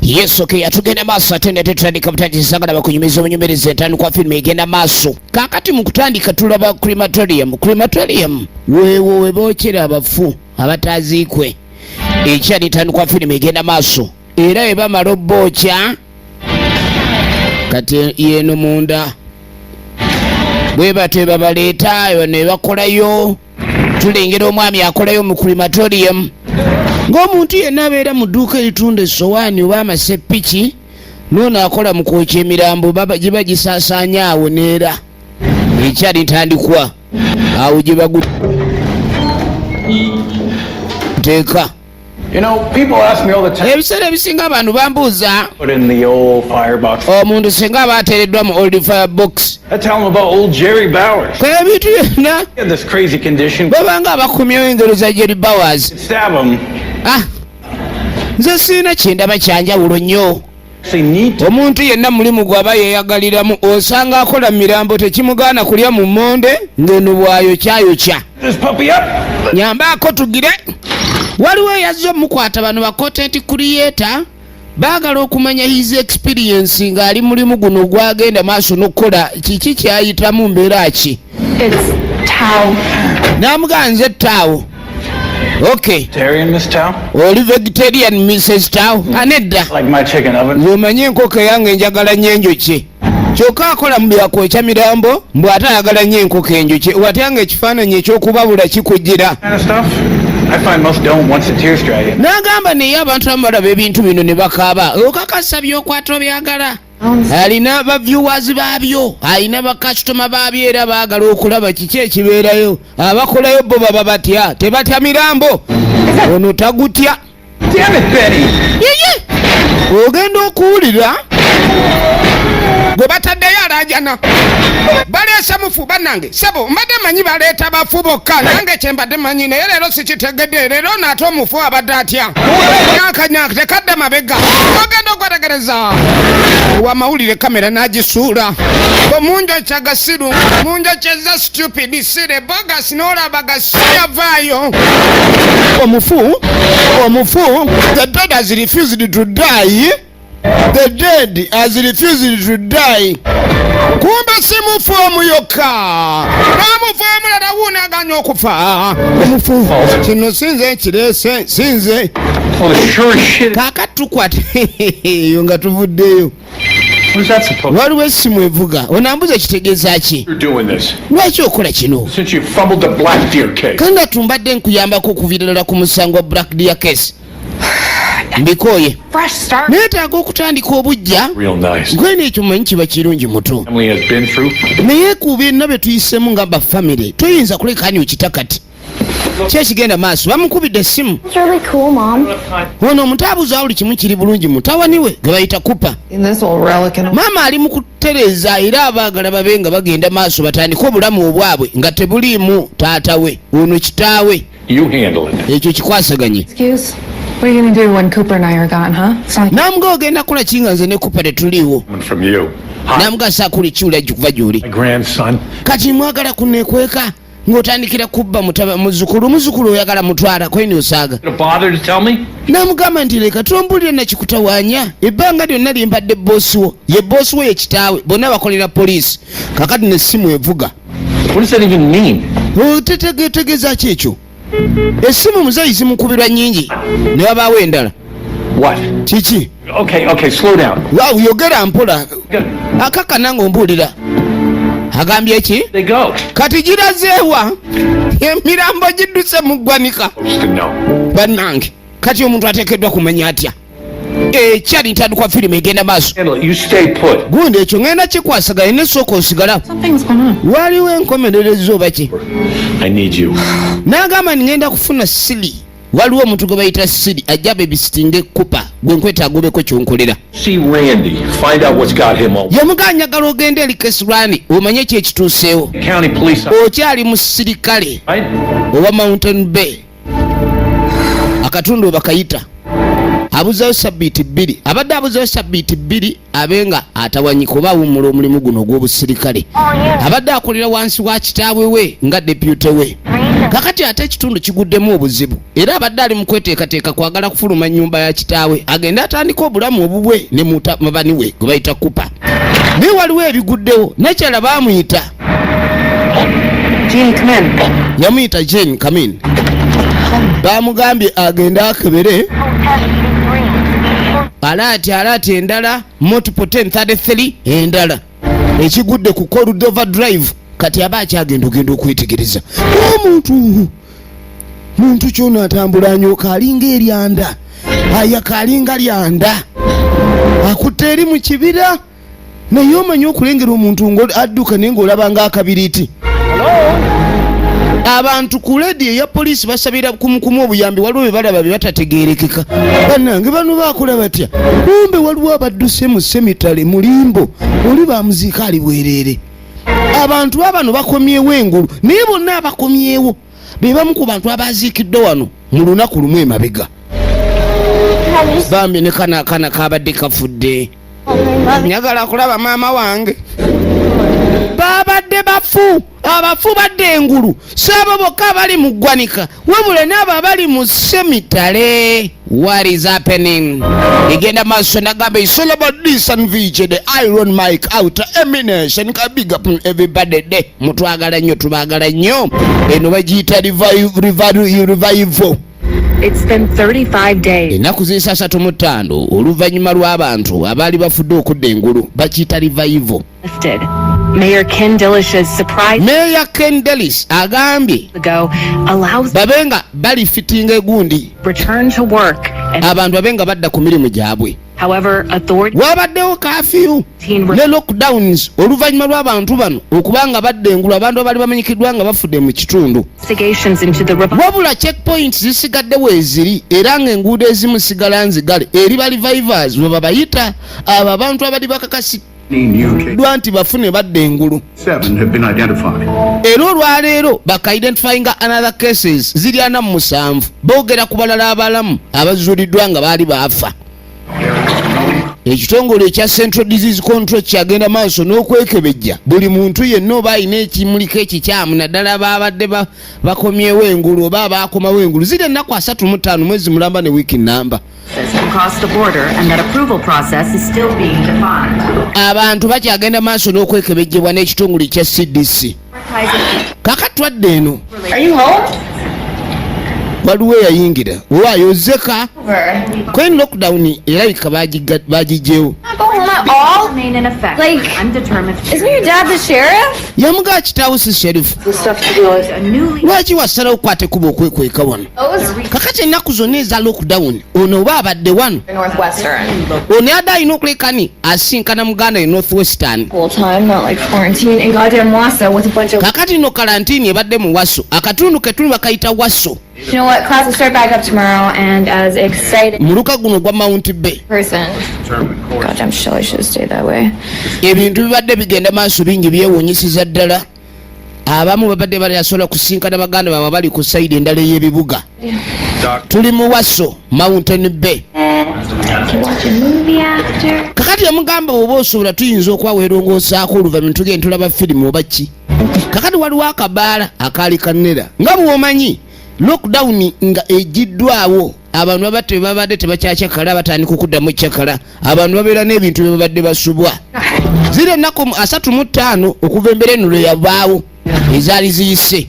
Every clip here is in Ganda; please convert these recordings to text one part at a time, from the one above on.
Yes, okay, atugenda maaso ate nate tutandika butandisi. Sagala bakunyumiza obunyumiriza entandikwa firimu egenda maaso. Kaakati mu kutandika tulaba crematorium. Crematorium weewo we bookyera abafu abataziikwe. Ekyali entandikwa firimu egenda maaso era we bamala obbookya. Kati yeno munda bwe batyo babaleeta ne bakolayo. Tulengera omwami akolayo mu crematorium ng'omuntu yenna abeera mu dduuka eritunda essowaani oba amasepiki, noono akola mu kwokya emirambo giba gisaasaanya awo. Neera ekyali ntandikwa awo gye baguteeka. People ask me all the time. Ebiseera ebisinga abantu bambuuza, Put in the old firebox. omuntu singa aba ateereddwa mu old firebox. I tell them about old Jerry Bowers. Ebintu byonna He had this crazy condition. babanga abakumyewo engero za Jerry Bowers. Stab him. Ah, nze siina kyendaba kyanjawulo nnyo. They need to. Omuntu yenna mulimu gw'aba yeeyagaliramu, osanga akola mu mirambo tekimugaana kulya mu mmonde ng'eno bw'ayokyayokya. This puppy up. Nyambaako tugire. Waliwo eyazze omukwata. Bano ba content creator baagala okumanya his experience ng'ali mulimu guno gwagenda maaso n'okukola, kiki kyayitamu, mbeera ki. It's Tao. N'amugamba, "Nze Taawo." Okay. Vegetarian, Miss Tao? Oli vegetarian, Mrs Tao? Anedda. Like my chicken oven. Ng'omanye enkoko eyange njagala nnyo enjokye. Kyokka akola mu byakwokya mirambo, mbw ate ayagala nnyo enkoko enjokye. Watya nga ekifaananyi ekyokubabula kikugira? Kind of stuff. I find most don't once the tears dry. N'agamba, naye abantu abamu balaba ebintu bino ne bakaaba. Okakasa by'okwata obyagala, alina ba viewers baabyo, alina bakasitoma baabyo, era baagala okulaba kiki ekibeerayo. Abakolayo bo baba batya? Tebatya mirambo? Ono tagutya. Damn it, Benny! Yeye ogenda okuwulira gwe bataddeyo alajana, baleese mufu. Bannange, sebo, mbadde manyi baleeta bafu bokka, nange kyembadde manyi, naye leero sikitegedde. Leero naate omufu abadde atya? Nyakanyaka tekadde mabega. Ogenda okwetegereza wamawulire, kamera n'agisuula omunjokya gasiru, munjokyeza stupid sire bogas, n'olaba gasiyavaayo omufu. Omufu, the dead has refused to die. The dead has refused to die. Kumbe si mufu omu yokka, n'omufu omulala wuunaganya okufa. Omufu kino sinze nkireese, sinze. Well, sure as shit. Kaakati tukwata eyo nga tuvuddeyo. What's that supposed Waliwo essimu evuga. Onambuza ekitegeeza ki? You're doing this Lwaki okola kino? since you fumbled the Black Deer case. Kandi atumbadde nkuyambako okuviira ddala ku musango gwa Black Deer case. Mbikooye. Fresh start. Neetaaga okutandika obujja. Real nice. Gwene ekyo manyi kiba kirungi muto. Family has been through. Naye ku byonna bye tuyisemu nga bafamire, toyinza kulekaani okita. Kati ki ekigenda maaso? Bamukubidde essimu. It's really cool, Mom. Ono omuntu abuuza buli kimu kiri bulungi. Mutabani we gwe bayita Kupa. In this old relic and Maama ali mu kutereeza, era abaagala babe nga bagenda maaso batandike obulamu obwabwe nga tebuliimu taata we ono, kitaawe. You handle it. Ekyo kikwasaganye. Excuse. What are you gonna do when Cooper and I are gone, huh? It's not like Namuga, "Ogenda kukola ki nga nze ne Kupa tetuliiwo?" Coming from you. Hi, Namuga, "Saakuli kiwula kuva gy'oli." my grandson. Kati mwagala kunekweka ng'otandikira kubba mutaba muzukulu. Muzukulu oyagala mutwala kweni osaaga. To bother to tell me? Namugamba nti, "Leka tombulire nakikutawaanya. Ebbanga lyonna limbadde boss wo." Ye boss wo, ye kitaawe, bonna bakolera poliisi. Kakati nessimu evuga. What does that even mean? Tegeeza ki ekyo? Essimu muzeeyi zimukubirwa nnyingi, ne wabaawo endala. What? Kiki? Okay, slow down. Waaw, yogera mpola. Akakana ng'ombuulira. Agambye ki? They go. Kati girazeewa? Emirambo gidduse mu ggwanika. Supposed to know. Bannange, kati omuntu ateekeddwa kumanya atya? Ekyali ntandikwa firimu egenda maaso. Handle it. You stay put. Gundi ekyo ŋŋenda kikwasaganya, nesooka osigala. Something's going on. Waliwo enkomererezo oba ki? I need you. N'agamba ni ŋŋenda kufuna siri. Waliwo omuntu gwe bayita siri, ajja babysittinga Kupa. Gwe nkwetaaga obeko kyonkolera. See Randy. Find out what's got him all. Yamugamba, "Njagala ogende eri Kesirani, omanye ki ekituuseewo." County police. Okyali musirikale Right? owa Mountain Bay, akatundu bakayita. Abuzayo sabbiiti 2, abadde abuzayo sabbiiti 2 abe nga atawanyika oba awummula omulimu guno ogw'obusirikale. Abadde akolera wansi wa kitaawe we nga deputy we. Kakati ate ekitundu kiguddemu obuzibu, era abadde ali mu kweteekateeka kwagala kufuluma nnyumba ya kitaawe, agende atandike obulamu obubwe ne mutabani we gwe bayita Kupa, naye waliwo ebiguddewo. Nekyala baamuyita. Jean, come in. Yamuyita, "Jane, come in." Bamugambye agende akebere alert, alert endala, multiple 1033 endala ekigudde ku Cordova Drive. Kati aba akyagenda ogenda okwetegereza omuntu muntu kyona atambula anyooka, alinga eryanda, ayaka alinga lyanda, akutte eri mu kibira. Naye omanyi okulengera omuntu nga adduka, naye ng'olaba nga akabiriiti. Abantu ku lediyo eya poliisi basabira kumukumu obuyambi. Waliwo bye balaba bye batategerekeka. Bannange, bano bakola batya? Kumbe waliwo abadduse mu cemetery mulimbo, oli bamuziika ali bwereere. Abantu babano bakomyewo engulu, naye bonna abakomyewo be bamu ku bantu abaziikiddwa wano mu lunaku lumu emabega. Bambi ne kana akaana kabadde kafudde. Njagala kulaba maama wange. Babadde bafu, abafu badde engulu, si abo bokka abali mu ggwanika, wabula n'abo abali mu cemetery. What is happening? Egenda maaso. Nagamba, it's all about this and VJ the Iron Mike out eminence and big up everybody de mutwagala nnyo, tubaagala nnyo. Eno bagiyita revival. It's been 35 days. Ennaku ziyisa 35 oluvannyuma lw'abantu abaali bafudde okudda engulu, bakiyita revival. Lifted. Mayor Ken Dillish's surprise Meeya Ken Delis agambye ago allows babe nga balifitinga egundi return to work and abantu babe nga badda ku mirimu gyabwe. However, authorities Wabaddewo curfew ne lockdowns oluvannyuma lw'abantu bano okuba nga badda engulu, abantu abaali bamanyikiddwa nga bafudde mu kitundu. Investigations into the Wabula checkpoints zisigadde weeziri, era ng'enguudo ezimu sigala nzigale eri ba revivers bwe babayita, abo abantu abali bakakasiddwa nti bafune badda engulu. Seven have been identified. Era olwaleero baka-identifyinga another cases ziri 47. Boogera ku balala abalamu abazuuliddwa nga baali baafa. Ekitongole ekya Central Disease Control kyagenda maaso n'okwekebejja buli muntu yenna oba alina ekimuliko ekikyamu, naddala babadde bakomyewo engulu oba abakomawo engulu. Ziri ennaku 35, mwezi mulamba ne wiiki namba. Across the border and that approval process is still being defined. Abantu bakyagenda maaso n'okwekebejjebwa n'ekitongole ekya CDC. Kakatwadde eno. Are you home? Waliwo eyayingira owayozeka. Over. Kweni lockdown erabika bagigyewo. Not go home at all? Remain in effect Like- for an undetermined Isn't your dad the sheriff? Yamugaa, kitaawo si sheriff? A newly Lwaki wasalawo okukwata ekkubo okwekweka wano? Those Kakati ennaku zonna eza lockdown, ono oba abadde wano? Northwestern. Ono yadde alina okulekani asinkana muganda e Northwestern. Full time, not like quarantine in goddamn Waso with a bunch of. Kakati no quarantine ebadde mu Waso, akatundu ketuli bakayita Waso. You know what? Class will start back up tomorrow, and as excited Muluka guno gwa Mount Bay. person. Goddamn shit, I should have stayed that way. Ebintu bibadde bigenda maaso bingi byewuunyisiza ddala. Abamu babadde batasobola kusinkana baganda baabwe bali ku side endala ey'ebibuga. Tuli mu Waso, Mountain Bay. Can watch a movie after. Kakati yamugamba, oba osobola tuyinza okwaweerongoosaako oluvannyuma tugenda tulaba firimu oba ki. Kakati waliwo akabaala akaali kannera. Nga bw'omanyi, lockdown nga egiddwawo, abantu babadde tebakyakyakala, batandika okuddamu ekyakala. Abantu babeera n'ebintu bye babadde basubwa. Ziri ennaku 35 okuva embeera eno lwe yabaawo ezaali ziyise.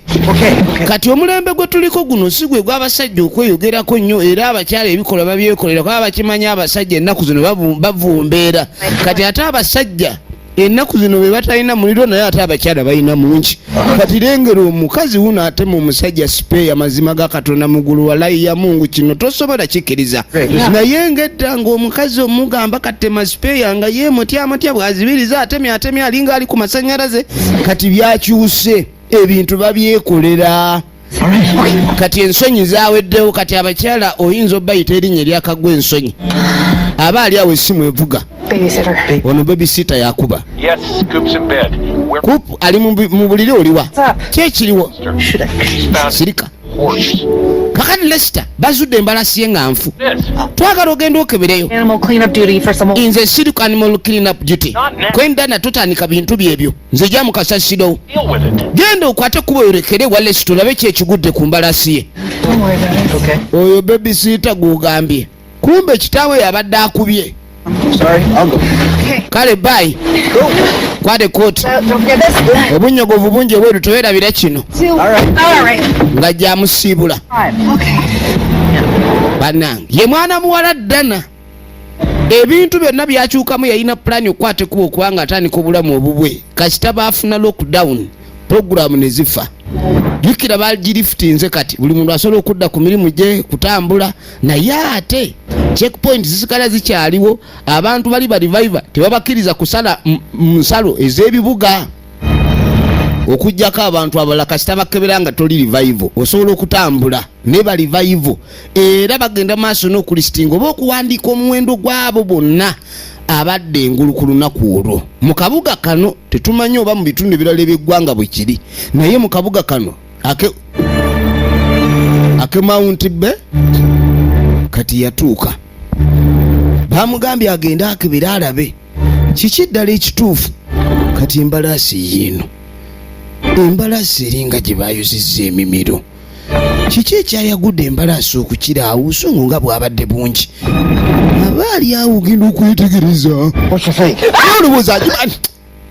Kati omulembe gwe tuliko guno si gwe gw'abasajja okweyogerako nnyo, era abakyala ebikolwa babyekolera kuba bakimanyi abasajja ennaku zino bavumbeera. Kati ate abasajja ennaku zino be batalina muliro, naye ate abakyala balina mungi. Kati lengera omukazi wuno atema omusajja spare. Mazima ga Katonda mugulu, walayi ya Mungu, kino tosobola kikkiriza. Naye ngedda ng'omukazi omugamba katema spare, nga ye mutyamutya bw'azibiriza, atemya atemya alinga ali ku masanyalaze. Kati byakyuse, ebintu babyekolera. Kati ensonyi zaweddewo. Kati abakyala oyinza obayita erinnya eryakagwa ensonyi. Aba ali awo, essimu evuga. Babysitter. Ono babysitter yakuba. Yes, Coop's in bed. Where Coop ali mu buliri. Oliwa? Kyekiriwo? He's found Sirika. Horse. Kakati Lester bazudde embalasi ye nga nfu. Twagala ogenda okebereyo. Animal cleanup duty for some old Nze siri ku animal clean up duty kwenda natotandika bintu byebyo, nze ja mu kasasiro. Deal with it. Genda okwate kuba oyorekere wa Lester olabe ki ekigudde ku mbalasi ye. Don't worry about it. Okay. Oyo babysitter gwogambye, kumbe kitaawe yabadde akubye. Sorry, I'll go. Kale, bye, kwate kooti. Don't forget this. Obunyogovu bungi ebweru, tewerabira kino. All right. All right. Nga gyamusiibula. Okay. Bannange, ye mwana muwala ddana ebintu byonna byakyukamu. Yalina pulaani okukwata ekkubo okubanga atandika obulamu obubwe, kasita baafuna lockdown puroguramu ne zifa. Jjukira bagirifutinze, kati buli muntu asobola okudda ku mirimu gye kutambula, naye ate checkpoint zisigala zikyaliwo. Abantu bali ba revival tebabakkiriza kusala nsalo ez'ebibuga okugjako abantu abalala. Kasita bakebera nga toli revival, osobola okutambula ne ba revival, era bagenda maaso n'okulistinga oba okuwandiika omuwendo gw'abo bonna abadde engulu ku lunaku olwo mu kabuga kano. Tetumanyi oba mu bitundu ebirala ebyeggwanga bwe kiri, naye mu kabuga kano ake Mount Be. Kati yatuuka, bamugambye agende akebere alabe kiki ddala ekituufu. Kati embalaasi yiino, embalaasi eringa gye bayuzizza emimiro. Kiki ekyayagudde embalaasi okukira awo? Busungu nga bwabadde bungi, aba ali awo ogenda okwetegereza. What you think? Olowooza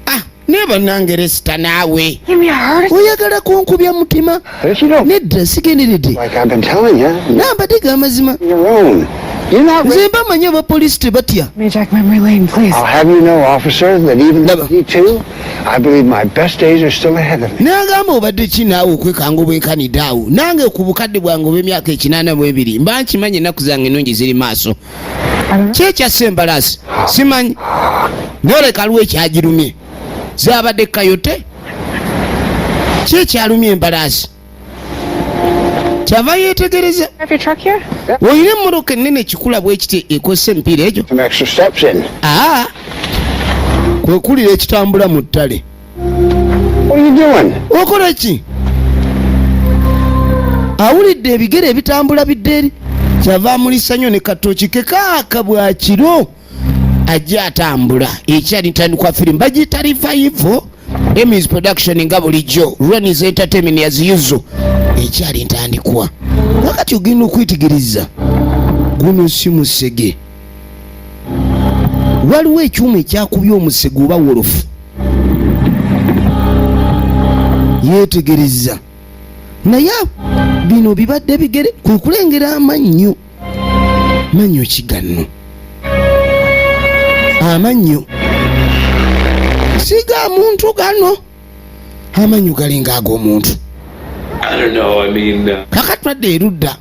ah, naye bannange, Lester naawe. Give me a heart. Oyagala kunkubya mutima? If you don't, Nedda, sigenderedde. like I've been telling you, Nambadde ga amazima. your own. You're not. Nze mba manyi abapoliisi tebatya. Let me check memory lane, please. I'll have you know, officer, that even Never. at 82, I believe my best days are still ahead of me. N'agamba, obadde ki naawe okwekanga obwenkanidde awo? Nange ku bukadde bwange obw'emyaka 82 mba nkimanyi ennaku zange ennungi ziri maaso. Kyekyassa embalaasi simanyi, noleka aliwo ekyagirumye, zabadde coyote. Kyekyalumye embalaasi kyava yeetegereza. Have your truck here? Olina emmotoka ennene ekikula bwe kiti ekozesa emipiira egyo? Some extra steps in. Aa, kwekulira ekitambula mu ttale. What are you doing? Okola ki? Awulidde ebigere ebitambula bidde eri, kyava amulisa nnyo ne katooki ke kaaka bwa kiro ajja atambula. Ekyali ntandikwa firimu bagiyita Revival, Emis Production, nga bulijjo Ronis Entertainment yaziyuzo. Ekyali ntandikwa kakati ogenda okwetegereza, guno si musege, waliwo ekyuma ekyakubye omusege oba wolf. Yeetegereza, naye bino bibadde bigere, kwe kulengera amannyo. Mannyo ki ganno? Amannyo si ga muntu gano, amannyo galinga ag'omuntu. I don't know. I mean, Kakatwadde erudda.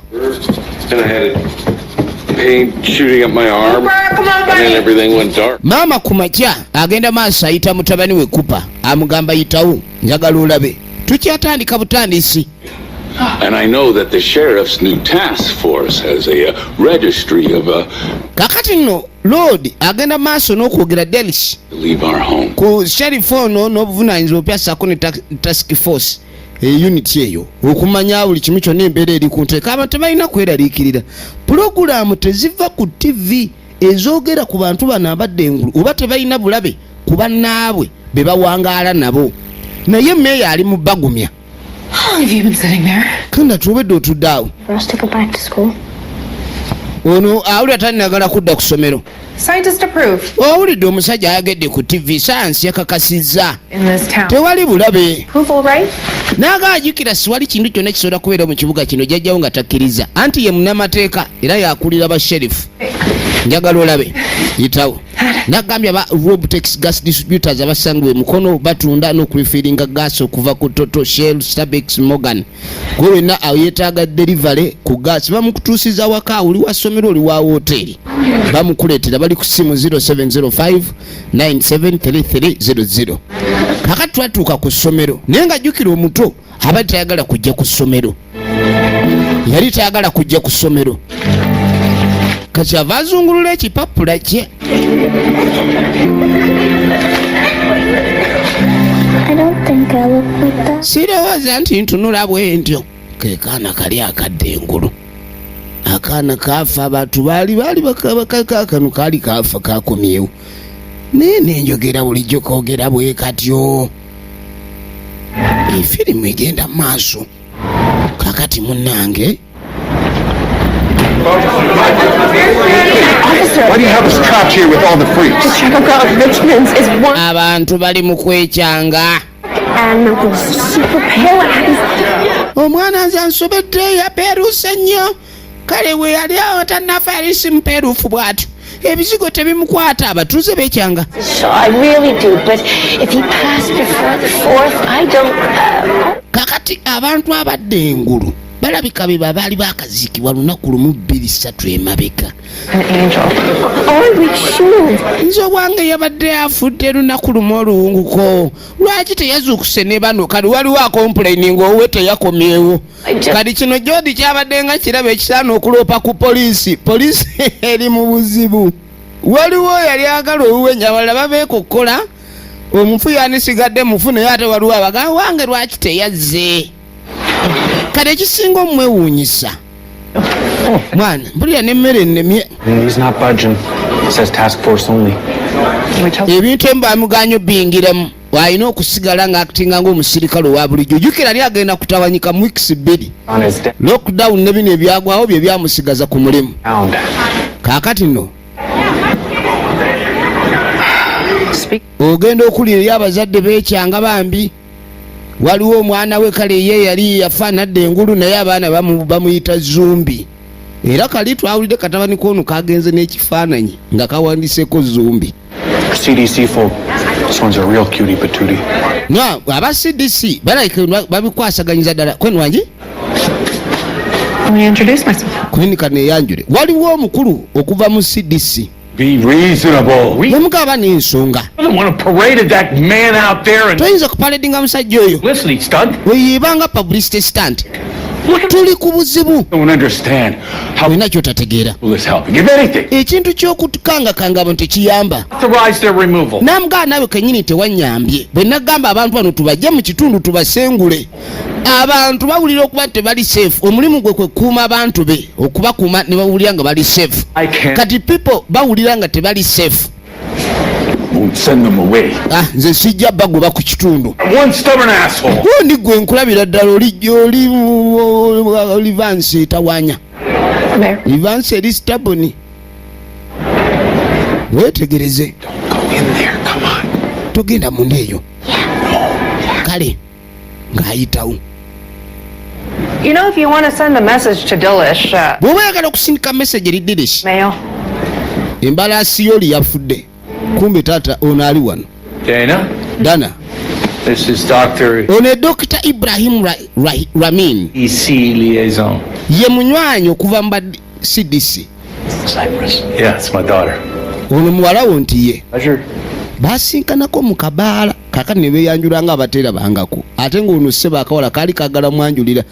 and I had a pain shooting up my arm, and then everything went dark. Maama ku makya agenda maaso, ayita mutabani we Kupa, amugamba, yitawo njagala olabe, tukyatandika butandisi. And I know that the sheriff's new task force has a registry of Kakati nno Lord agenda maaso n'okwogera Delis leave our home. ku sheriff ono n'obuvunanyizibwa obupya ssaako ne task force unit eyo okumanya buli kimu kyonna embeera eri ku nteeka. Abantu tebalina kweraliikirira, pulogulaamu teziva ku TV ezoogera ku bantu bano abadde engulu oba tebalina bulabe ku bannaabwe be bawangaala nabo, naye meeya ali mu bagumya. How long have you been sitting there? Kanda tuobedde otudde awo. For us to go back to school. Ono awulira talinagala kudda ku ssomero. Scientist approved Owulidde omusajja ayagedde ku TV, sayansi yakakasizza in this town. tewali bulabe. Approval, right? N'agaajjukira siwali kintu kyonna kisobola kubeera mu kibuga kino. Jjajjawo nga takkiriza, anti ye munnamateeka era yakulira ba sheriff. Njagala olabe, yitawo. Nagambye aba Robtex Gas Distributors abasangibwa emukono batunda n'okurefillinga gas okuva ku Total, Shell, Stabex, Morgan. Gwe wenna yeetaaga delivery ku gas, bamukutuusiza waka, oli wa ssomero, oli wa woteeri, bamukuleetera. Bali ku simu 0705 973300. Kakati twatuuka ku ssomero, naye nga jjukira omuto aba tayagala kujja ku ssomero, yali tayagala kujja ku ssomero. Kati ava azungulula ekipapula kye. I don't think I look like that. Sirowooza nti ntunula bwe ntyo. Ke kaana kali akadda engulu, akaana kaafa. Abantu baali kano kaali kaafa, kakomyewo, naye nenjogera bulijjo koogera bwe katyo. Efirimu egenda mu maaso. Kakati munnange. Why do you have us trapped here with all the freaks? Check out Richmond's is one Abantu bali mu kwekyanga. And they're super pale and have Omwana nze ansobedde, yapeeruuse nnyo. Kale we yali awo tannafa yali si mupeeruufu bw'atyo, ebizigo tebimukwata. Abatuuze bekyanga. So I really do, but if he passed before the fourth, I don't. Kakati abantu abadde engulu balabika be babaali bakaziikibwa lunaku lumu, bbiri, ssatu emabega. An angel. Oh, we should. Nze obwange yabadde afudde lunaku lumu oluwunguko, lwaki teyazuukuse ne bano? Kali waliwo acomplaining owuwe teyakomyewo. Kati kino Jodi kyabadde nga kiraba ekisaana okuloopa ku poliisi. Poliisi eri mu buzibu. Waliwo yali agala owuwe, abalala babeekokkola omufu yanisigadde mufu, naye ate waliwo abagaa wange lwaki teyazze. Kati ekisinga omwewuunyisa, mwana mpulira n'emmere ennemye. He's not budging. Says task force only. We tell Ebintu emu bamuganya obiyingiramu, alina okusigala ng'actinga ng'omusirikale owa bulijjo. Jjukira ali agenda kutawanyika mu weeks 2. On his dead Lockdown ne bino ebyagwawo bye byamusigaza ku mulimu. pound. Kaakati nno speak. Ogenda okulira eri abazadde beekyanga bambi. Waliwo omwana we, kale ye yali yafa nadda engulu, naye abaana bamuyita zombie. Era kali twawulidde katabani kono kagenze n'ekifaananyi nga kawandiseeko zombie. CDC folk. This one's a real cutie patootie. Na aba CDC balabika babikwasaganyiza ddala. Kweni wangi? Let me introduce myself. Kweni kaneyanjule, waliwo omukulu okuva mu CDC. Be reasonable. Nemugaba n'ensonga. I don't want to parade that man out there and Toyinza kuparadinga musajja oyo. listen, stunt. Weyibanga publicity stunt. Tuli ku buzibu. Don't understand how Olina kyotategeera. this helping. If anything, Ekintu ky'okukangakanga abantu tekiyamba. authorize their removal. Namugaa naawe kenyini tewanyambye bwe nagamba abantu bano tubajje mu kitundu tubasengule. Abantu bawulira okuba nti tebali safe. Omulimu gwe kwekuuma abantu be, okubakuuma ne bawulira nga bali safe. I can't. Kati people bawulira nga tebali safe. Won't send them away. Ah, nze sijja bagoba ku kitundu. One stubborn asshole. Gundi gwe nkulabira ddala oli oli vansi etawanya. Mayor. Livansi eri stubborn, wetegereze. Go in there. Come on. Togenda munda eyo. Kale ng'ayitawo. You know, if you want to send a message to Dilish, Bw'oba oyagala okusindika message eri Dilish. mail. Embalaasi yoli yafudde, kumbe taata ono ali wano. Dana, Dana. this is Dr. Ono e Dr Ibrahim Ramin. EC liaison. Ye munywanyi okuva mu ba CDC. Cyprus. Yeah, it's my daughter. Ono muwala wo nti ye. Pleasure. Basinkanako mu kabaala. Kakati ne beeyanjula nga abateera bangako, ate ng'ono ssebo akawala kaali kagala mwanjulira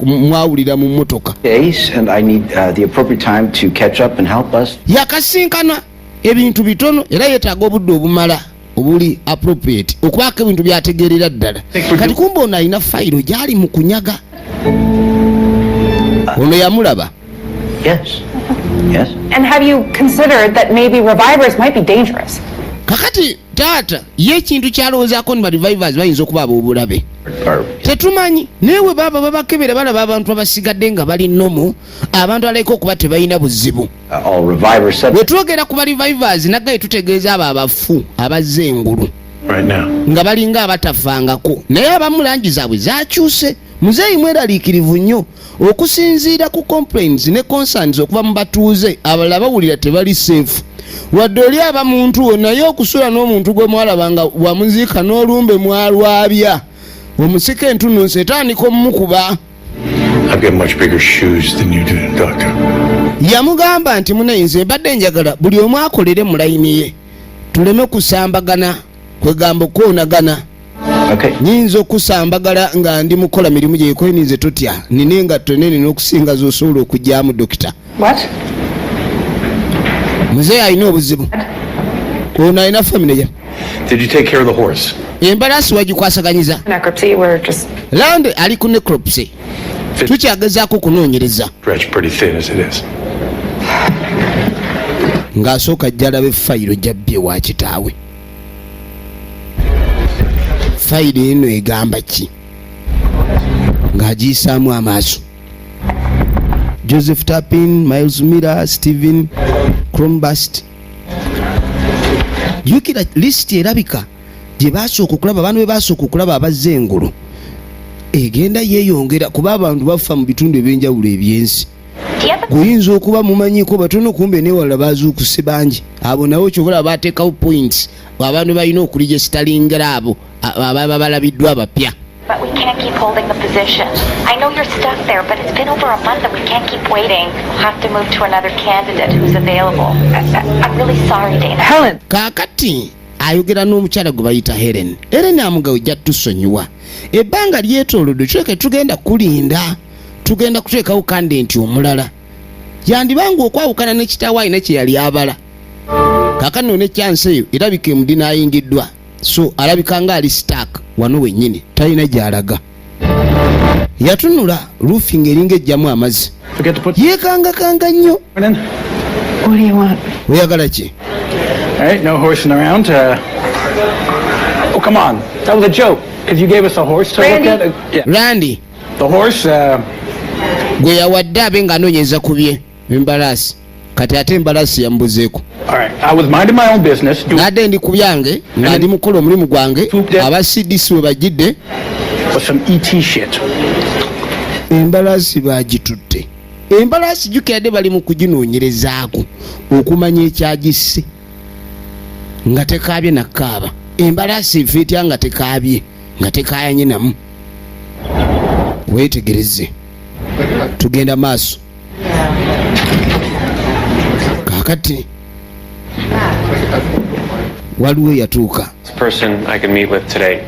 mwawulira mu mmotoka. Days, and I need the appropriate time to catch up and help us. Yakasinkana ebintu bitono, era yeetaaga obudde obumala obuli appropriate okubaako ebintu byategeerera ddala. Kati kumba ono alina fayiro gyali mu kunyaga. Ono yamulaba. Yes. And have you considered that maybe revivers might be dangerous? Kakati taata ye ekintu kyalowoozaako ni ba revivers bayinza okuba ab'obulabe. Or Tetumanyi, naye bwe baba babakebera balaba abantu abasigadde nga bali normal, abantu alabika okuba tebalina buzibu. All revivers said. Bwe twogera ku ba revivers naggaye tutegeeza abo abafu abazze engulu Right now. nga balinga abatafangako, naye abamu langi zaabwe zakyuse. Muzeeyi mweraliikirivu nnyo okusinziira ku complaints ne concerns okuva mu batuuze abalala. Bawulira tebali safe wadde oli aba muntu wo, naye okusula n'omuntu gwe mwalaba nga wamuziika n'olumbe mwalwabya omusika entununsi etandika omumukuba. I've got much bigger shoes than you do, Doctor. Yamugamba nti munaye nze mbadde njagala buli omu akolere mu layini ye, tuleme kusambagana, kwegamba okwonagana. Okay. Nyinza okusambagala nga ndi mukola mirimu gyekoyini. Nze totya, nina engatto nene n'okusinga zosobola okugyamu, dokita. What? Muzeeyi alina obuzibu, ono alina famire ya. Did you take care of the horse? Embalaasi wagikwasaganyiza? Necropsy, we're just Lande ali ku necropsy. Tukyagezaako okunoonyereza. Stretched pretty thin as it is. Ng'asooka ajja alaba efayiro gyabbye wa kitaawe. Fayiro eno egamba ki? Ng'agiyisaamu amaaso. Joseph Tapin, Miles Miller, Stephen Crombast. Jjukira lisiti erabika gye basooka okulaba, abantu be basooka okulaba abazze engulu, egenda yeeyongera kuba abantu bafa mu bitundu ebyenjawulo ebyensi. Guyinza okuba mumanyiko batono, kumbe newalala bazuukuse bangi. Abo nabo kyobula bateekawo points abantu balina okuregisteringira abo ababa balabiddwa abapya. But we can't keep holding the position. I know you're stuck there, but it's been over a month and we can't keep waiting. We'll have to move to another candidate who's available. I'm really sorry, Dana. Helen! Kaakati ayogera n'omukyala gwe bayita Helen. Helen amugawe, ojja tusonyiwa, ebbanga lyetoolodde, kireke tugenda kulinda, tugenda kuteekawo candidate omulala. Yandibanga okwawukana ne kitaawe alina kye yali abala. Kaakano ne chance eyo erabika emudinaayingiddwa, so alabika nga ali stuck wano wennyini, talina gy'alaga. Yatunula roofing eringa ejjamu amazzi. Forget to put Yeekangakanga nnyo. in. What do you want? Oyagala ki? All right, no horsing around. Oh, come on. That was a joke. Because you gave us a horse to Randy. look at. Yeah. Randy. The horse, Gwe yawadde abe ng'anoonyeza ku bye embalaasi, kati ate embalaasi yamubuzeeko. All right. I was minding my own business. Doing Nadde ndi ku byange nga ndi mukola omulimu gwange, aba CDC we bajjidde with some ET shit. Embalaasi bagitutte. Embalaasi jjukira bali mu kuginoonyerezaako okumanya ekyagisse nga tekaabye nakkaaba. Embalaasi efa etya nga tekaabye, nga tekaayanye namu? Weetegereze, tugenda maaso. Kaakati waliwo eyatuuka. Person I can meet with today.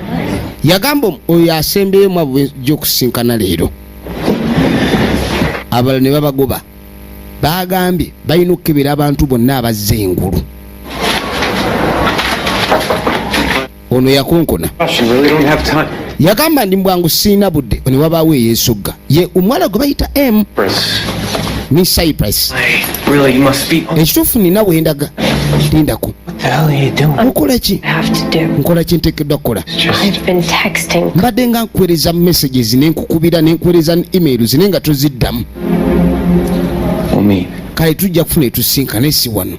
Yagamba oyo asembeyemu abo bejja okusinkana leero, abalala ne babagoba. Bagambye balina okukebera abantu bonna abazze engulu. Ono yakonkona. Gosh, you really don't have time. Yagamba ndi mbwangu, siina budde. Ne wabaawo eyeesogga, ye omuwala gwe bayita M. Chris. Miss Cyprus. Really, you must be. Ekituufu nina wendaga, lindako. What the hell are you doing? Okola ki? Have to do. Nkola ki nteekeddwa kukola? I've been texting. Mbadde nga nkuweereza messages, nenkukubira, nenkuweereza emails, naye nga toziddamu. We'll meet. Kale tujja kufuna etusinkane, si wano.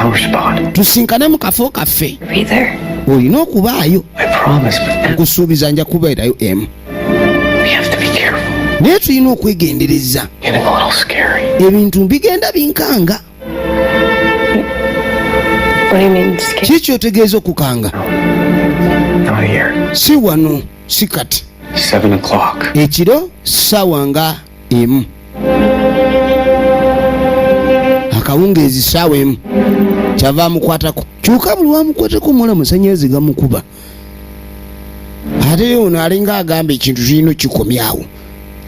Our spot. Tusinkane mu kafo kaffe. Be there. Olina okubaayo. I promise, but Nkusuubiza nja kubeerayo emu. we have to be careful. Naye tulina okwegendereza. Getting a little scary. Ebintu bigenda binkanga. What do you mean, scary? Ki kyotegeeza okukanga? Not here. Si wano, si kati. 7 o'clock. Ekiro ssaawa nga 1, akawungeezi ssaawa 1. Kyava amukwatako, kyuka buli wamukwatako omuwala masanyalaze gamukuba. Ate ono alinga agamba ekintu kirina okikomyawo,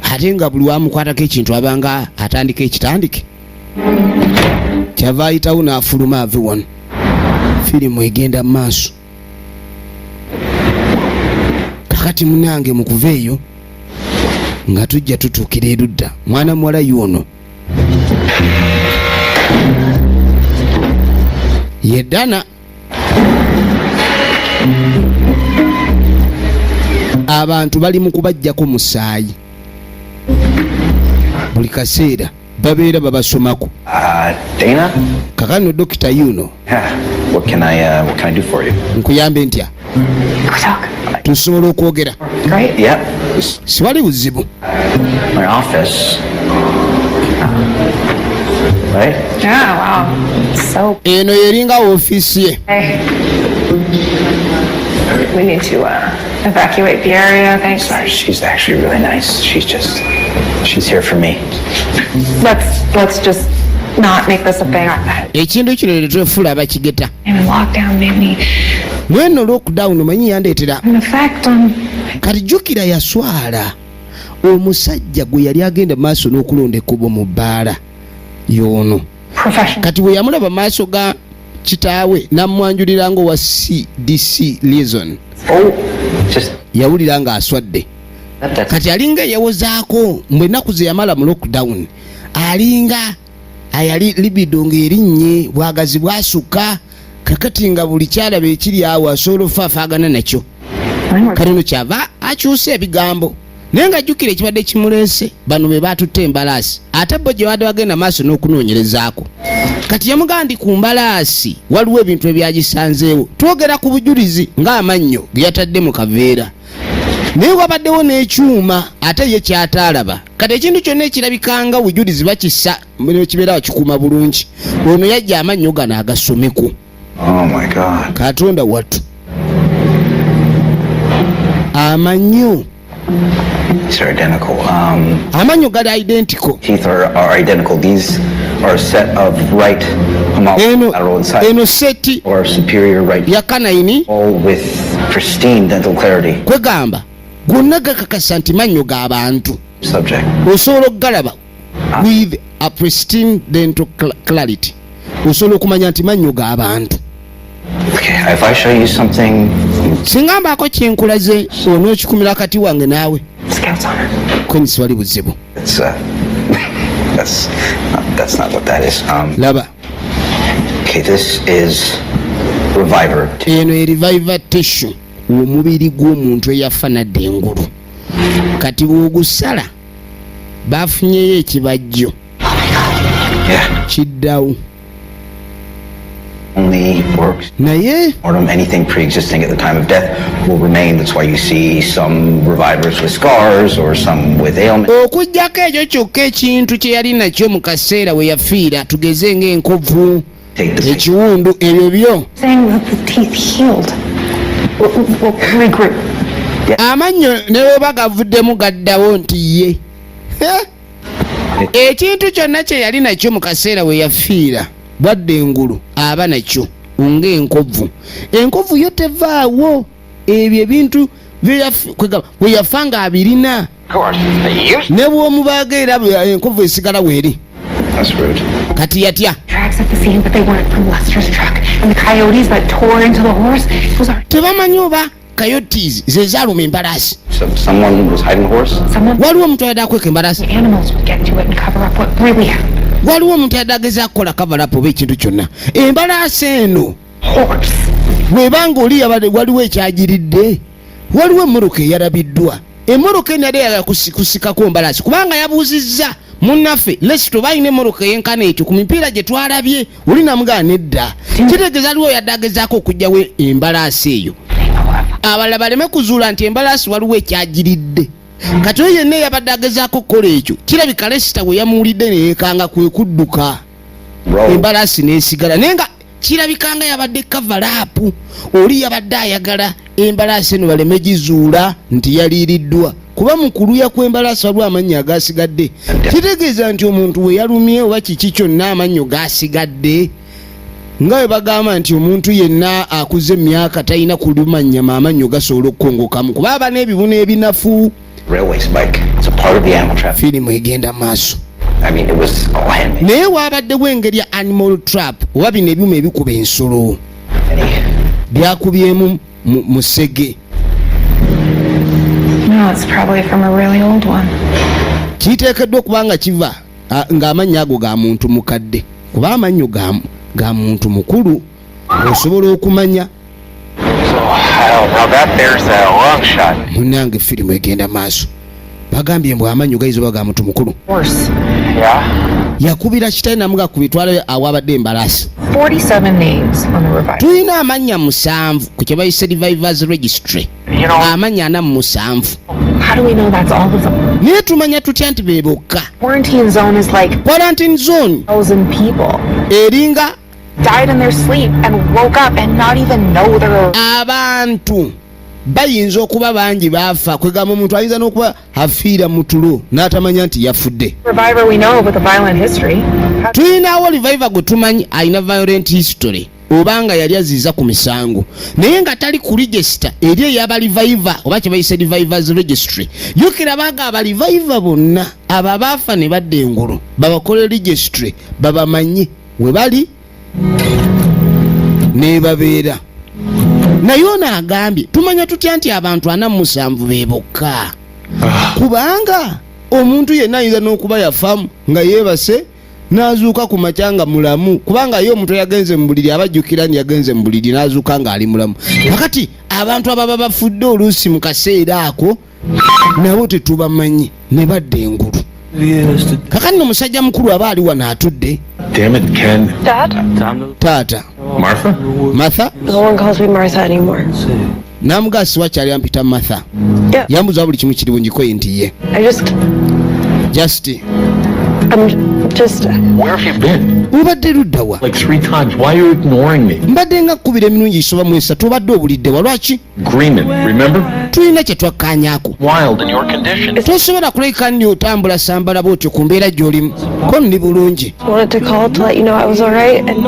ate nga buli wamukwatako ekintu abanga atandika ekitandike. Kyava ayitawo n'afuluma ave wano. Firimu egenda mu maaso. Kakati munange, mu kuva eyo nga tujja tutuukira erudda, mwana muwala y'ono ye Dana. Abantu bali mu kubajjako musaayi, buli kaseera babeera babasomako. Dana? Kakano dokita yuno. Yeah. What can I do for you? Nkuyambe ntya? Can we talk? Tusobola okwogera? Great. Yep. Siwali buzibu. My office. Right? Yeah, wow. So, Eno yeringa ofiisi ye. hey. We need to evacuate the area. Thanks. Sorry, she's actually really nice. She's here for me. Let's just not make this a thing. Ekintu kino tetwefuula abakigeta. And lockdown made me Mweno lockdown omanyi yandeetera an effect on Kati jjukira yaswala omusajja gwe yali agenda maaso n'okulonda ekkubo mu bbaala y'ono. Professional. Kati bwe yamulaba maaso ga kitaawe namwanjulira nga owa CDC liaison. Oh, just Yawulira ng'aswadde. Kati alinga eyewozaako mbu ennaku ze yamala mu lockdown alinga ayali libido ng'erinnye, bwagazi bwasukka, kakati nga buli kyalaba ekiri awo asobola ofaafaagana nakyo. Kati ono kyava akyusa ebigambo, naye nga jjukira ekibadde kimuleese, bano be baatutte embalaasi, ate bo gye badde bagenda maaso n'okunoonyerezaako. Kati yamugamba nti ku mbalaasi waliwo ebintu ebyagisanzeewo. Twogera ku bujulizi ng'amannyo ge yatadde mu kaveera, naye wabaddewo n'ekyuma ate ye kyataalaba. Kati ekintu kyonna ekirabikanga bujulizi bakissa kibeera bakikuuma bulungi. Ono yajja amannyo gano agasomeko. Oh my God. Katonda wattu, amannyo. These are identical. Amannyo gali identical. Teeth are identical. These are a set of right Eno homolateral incisors eno set or superior right, ya canine, all with pristine dental clarity. Kwegamba gonna gakakasa nti mannyo g'abantu. Subject. Osobola okugalaba with a pristine dental clarity, osobola okumanya nti mannyo g'abantu. Okay, if I show you something, Singa mbaako kyenkulaze, onookikumira kati wange naawe. Scouts on her. Konisi wali buzibu. it's that's not what that is. Laba. Okay, this is Reviver. Eno e reviver tissue, omubiri gw'omuntu eyafa nadda engulu. Kati bw'ogusala bafunyeyo ekibajjo, kiddawo. Only works Naye mortem. Anything pre-existing at the time of death will remain. That's why you see some revivers with scars or some with ailments. Okugjako ekyo kyokka, ekintu kye yali nakyo mu kaseera we yafiira, tugeze ng'enkovu, Take the ekiwundu, ebyo byo. Saying that the teeth healed. Well, regrew. Amannyo ne bweba gavuddemu gaddawo nti ye. Eh? Ekintu kyonna kye yali nakyo mu kaseera we yafiira, bwadda engulu aba nakyo ng'enkovu. Enkovu yo tevaawo. Ebyo ebintu kwegamba bwe yafa ng'abirina, ne bw'omubaaga era enkovu esigala weeri. That's rude. Kati yatya. Tracks at the scene, but they weren't from Lester's truck. And the coyotes that tore into the horse, it was our Tebamanyi oba coyotes ze zaaluma embalaasi. So someone was hiding the horse? Someone Waliwo omuntu ayadde akweka embalaasi. Animals would get to it and cover up what really happened. Waliwo omuntu ayadde agezaako kukola cover up oba ekintu kyonna. Embalaasi eno Horse. bw'ebanga oli yabadde waliwo ekyagiridde, waliwo emmotoka eyalabiddwa. Emmotoka eno yadde yagala kusikako mbalaasi, kubanga yabuuzizza munnaffe Lesito balina emmotoka eyenkana ekyo ku mipiira gye twalabye oli namugaa nedda. Kitegeeza aliwo yadde agezaako okuggyawo embalaasi eyo, abalala baleme kuzuula nti embalaasi waliwo ekyagiridde. Kati oyo yenna eyabadde agezaako okukola ekyo, kirabika Lesita bwe yamuwulidde neyeekanga kwe kudduka, Roll. embalaasi n'esigala. Naye nga kirabika nga yabadde cover up, oli yabadde ayagala embalaasi eno baleme gizuula nti yaliiriddwa, kuba mu kuluya kw'embalaasi waliwo amannyo agasigadde. Kitegeeza nti omuntu we yalumye oba kiki kyonna, amannyo gasigadde. Nga bwe bagamba nti omuntu yenna akuze emyaka talina kuluma nnyama, amannyo gasobola okukongokamu kuba aba n'ebibuno ebinafu. Railway spike. It's a part of the animal trap. Firimu egenda maaso. I mean, it was all handmade. Naye waabaddewo engeri ya animal trap oba bino ebyuma ebikuba ensolo Any byakubyemu musege. No, it's probably from a really old one. Kiteekeddwa okuba nga kiva ng'amannyo ago ga muntu mukadde, kuba amannyo ga muntu mukulu osobola okumanya. So, I don't know. That there's a long shot. Munnange, firimu egenda maaso. Bagambye mbw amannyo gayinza oba ga muntu mukulu. Horse. Yeah? Yakubira kitali namuga ku bitwalo awabadde embalaasi. 47 names on the revival. Tulina amannya 7 ku kye bayise revivers registry. Amannya 47. How do we know that's all of them? Naye tumanya tutya nti be bokka? Quarantine zone is like Quarantine zone 1,000 people eringa died in their sleep and woke up and not even know they're abantu bayinza okuba bangi baafa. Kwegamba omuntu ayinza n'okuba afiira mu tulo n'atamanya nti yafudde. Survivor we know with a violent history. Tulinawo revivor gwe tumanyi alina violent history, obanga yali aziiza ku misango, naye nga tali ku register eri ey'aba revivor oba kye bayise revivers registry. Jukira baga aba revivor bonna abo abaafa ne badda engulu babakole registry, babamanye we bali nebabeera. Naye ono agambye tumanya tutya nti abantu 47 be bokka? Kubanga omuntu yenna ayinza n'okuba yafamu nga yeebase n'azuuka ku makya nga mulamu, kubanga ye omuntu yagenze mu buliri abajjukira nti yagenze mu buliri n'azuuka ng'ali mulamu. Kakati abantu ababa bafudde oluusi mu kaseera ako nabo tetubamanyi ne badda engulu. Kakati no musajja mukulu aba ali wano atudde. Damn it, Ken. Dad? Taata. Martha? Martha. No one calls me Martha anymore. Namugaa siwakyali ampita Martha. Yeah. Yambuza buli kimu kiri bungikoye nti ye. I just, Just I'm just, Where have you been? Obadde luddawa? Like three times. Why are you ignoring me? Mbadde nga kkubira emirundi gisoba mu esatu, obadde obulidde wa? Lwaki? Agreement, remember? Tulina kye twakkaanyaako. Wild in your condition. Tosobola kulabika nni otambula sambala bwotyo ku mbeera gy'olimu ko ndi bulungi. Wanted to call to let you know I was alright and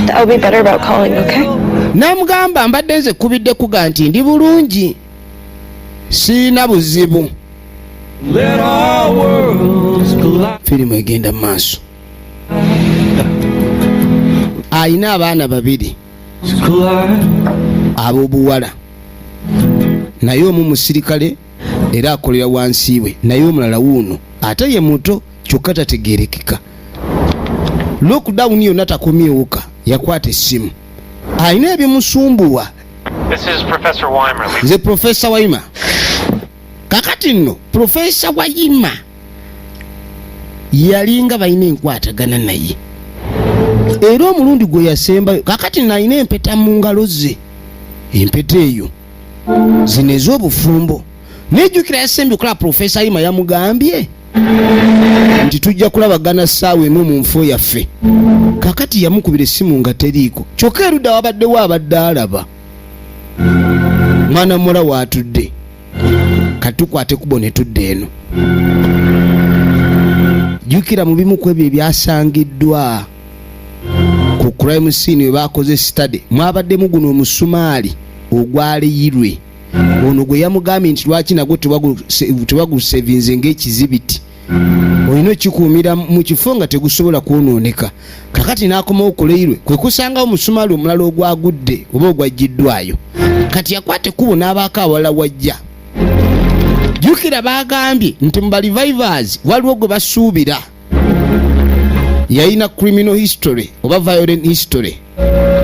that I'll be better about calling, okay? N'amugamba mbadde nze kkubidde kuga nti ndi bulungi, siina buzibu. Firimu egenda mu maaso. Alina abaana babiri ab'obuwala, naye omu musirikale era akolera wansi we, naye omulala wuuno ate ye muto kyokka tategerekeka. Lockdown yonna takomyewuka, yakwata essimu, alina ebimusumbuwa. This is Professor Weimer. Nze Profesa Waima. Kakati nno Profesa Waima yalinga balina enkwatagana naye era omulundi gwe yasembayo. Kakati nno alina empeta mu ngalo ze, empeta eyo zino ez'obufumbo. Nejjukira yasembye okulaba Profesa Waima, yamugambye nti tujja kulabagana ssaawa emu mu nfo yaffe. Kakati yamukubira essimu nga teriiko, kyokka erudda wabaddewo abadde alaba mwana muwala waatudde. Katukwate kubo ne tudda eno. Jjukira mu bimu ku ebyo ebyasangiddwa ku crime scene we bakoze study mwabaddemu guno omusumaali ogwaleyirwe ono gwe yamugambye nti lwaki nagwo tebagusevinze ng'ekizibiti, olina okikuumira mu kifo nga tegusobola kwonooneka. Kakati n'akomawo ku leirwe kwe kusangawo omusumaali omulala ogwagudde oba ogwaggiddwayo. Kati yakwata ekkubo n'abaako awalala wajja. Jjukira baagambye nti mu ba revivers waliwo gwe basuubira yalina criminal history oba violent history,